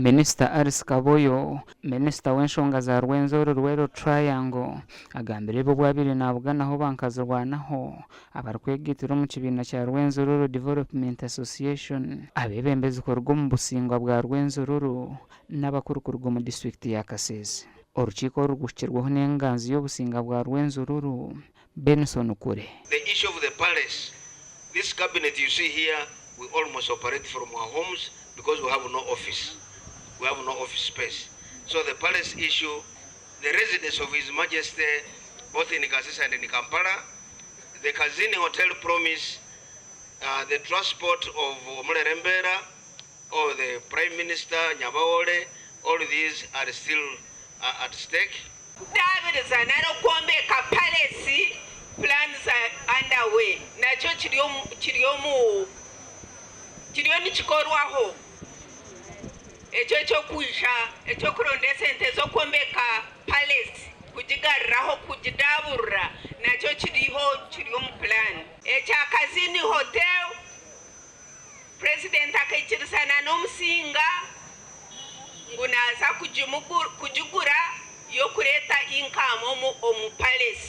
Minisita Alice Kaboyo, Minisita w'enshonga za Rwenzori Luwero Triangle agambire ebi obu abaire nabuganaho ba nkazirwanaho abarikwegaitira omu kibiina kya Rwenzururu Development Association, abeebembezi kuruga omu busingwa bwa Rwenzururu n'abakuru kuruga omu disiturikiti ya Kasese. Orukiiko oru rwihikirweho n'enganzi y'obusinga bwa Rwenzururu, Benson Kure. The issue of the palace, this cabinet you see here we almost operate from our homes because we have no office, we have no office space. So the palace issue, the residence of His Majesty both in Kasese and in Kampala, the Kazini Hotel promise, uh, the transport of Omulere or the Prime Minister Nyabawole, all these are still uh, at stake. Kudaabiriza nari okwombeka palace plans are underway nakyo kiri omu kiri omu kiriyo nikikorwaho ekyo ekyokwija ekyokuronda esente z'okwombeka palace kugigaruraho kugidaaburura nakyo kiriho kiri omu plan. Ekya Kazini Hotel Purezidenti akaikirizana n'Omusinga ngu naaza kugigura y'okureeta income omu Palace.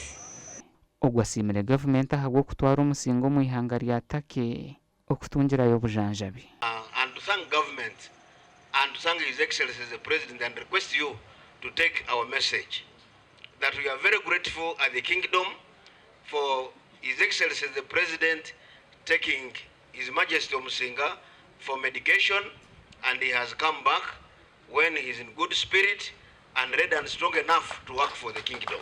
Ogu asiimire gavumenti ahabw'okutwara Omusinga omu ihanga rya Turkey okutungirayo obujanjabi. And to thank government and to thank his excellency the president and request you to take our message that we are very grateful at the kingdom for his excellency the president taking His Majesty Omusinga for medication and he has come back when he is in good spirit and ready and strong enough to work for the kingdom.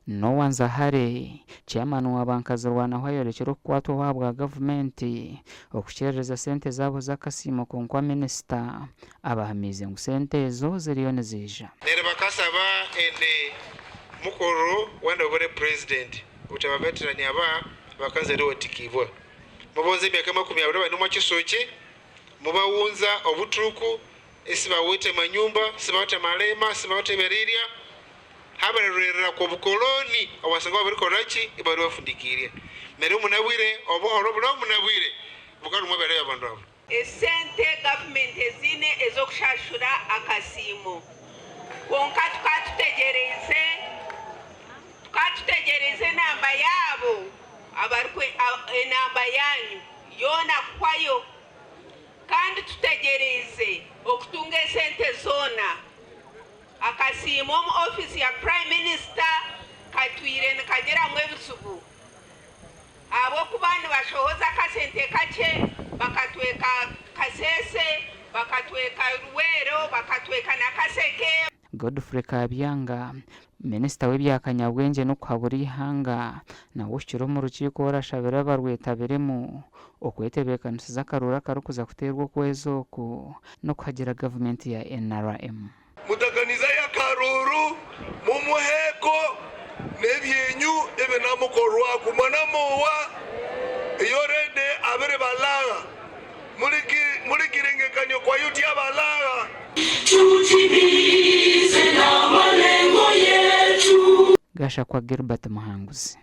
Noah Nzahare, Chairman wa Bankazirwanaho ayorekire okukwatwaho ahabwa gavumenti okukyerereza sente zaabo z'akasiimo kwonka minisita abahamiize ngu sente ezo ziriyo niziija. Neryo bakasaba ende mukuru wandi obure president uti aba veterani aba bakaza riwatikibwa. Mubonza emyaka 20 bali omwa Kisokye, mubawunza obutuku, sibawete manyumba, sibawete malema, sibawete ebirirya, habarerwerera kwa obukoloni obwasanga babirikora ki? Ibari bafundikiirye. Neryo omunabwire obuhoro buri omunabwire bukarumwa ebyara byabandu abo. Esente gavumenti eziine ez'okushashura akasiimo kwonka tukaba tutegyereize tukaba tutegyereize enamba yaabo abarikwe enamba yaanyu yoona kuhwayo kandi tutegyereize okutunga esente zoona. Akasiimo omu ofiisi ya Prime Minister katwire nikagiramu ebizibu. Ahabw'okuba nibashohoza akasente kakye bakatweka Kasese, bakatweka Luweero, bakatweka na Kaseke. Godfrey Kabyanga, Minisita w'ebya kanyabwengye n'okuhabura eihanga nawe ohikire omu rukiiko orashabire abarwetabiremu okwetebeekanisiza akaruuru akarikuza kuteerwa okwezi oku n'okuhagira gavumenti ya NRM. Mutaganizayo akaruuru, mumuheko n'ebyenyu ebinamukorwaku. Mwana mowa eyorede abiri balagha, mulikirengekanio kwa yuti abalagha. Tutimize na malengo yetu. Gashakwa Gilbert Muhanguzi.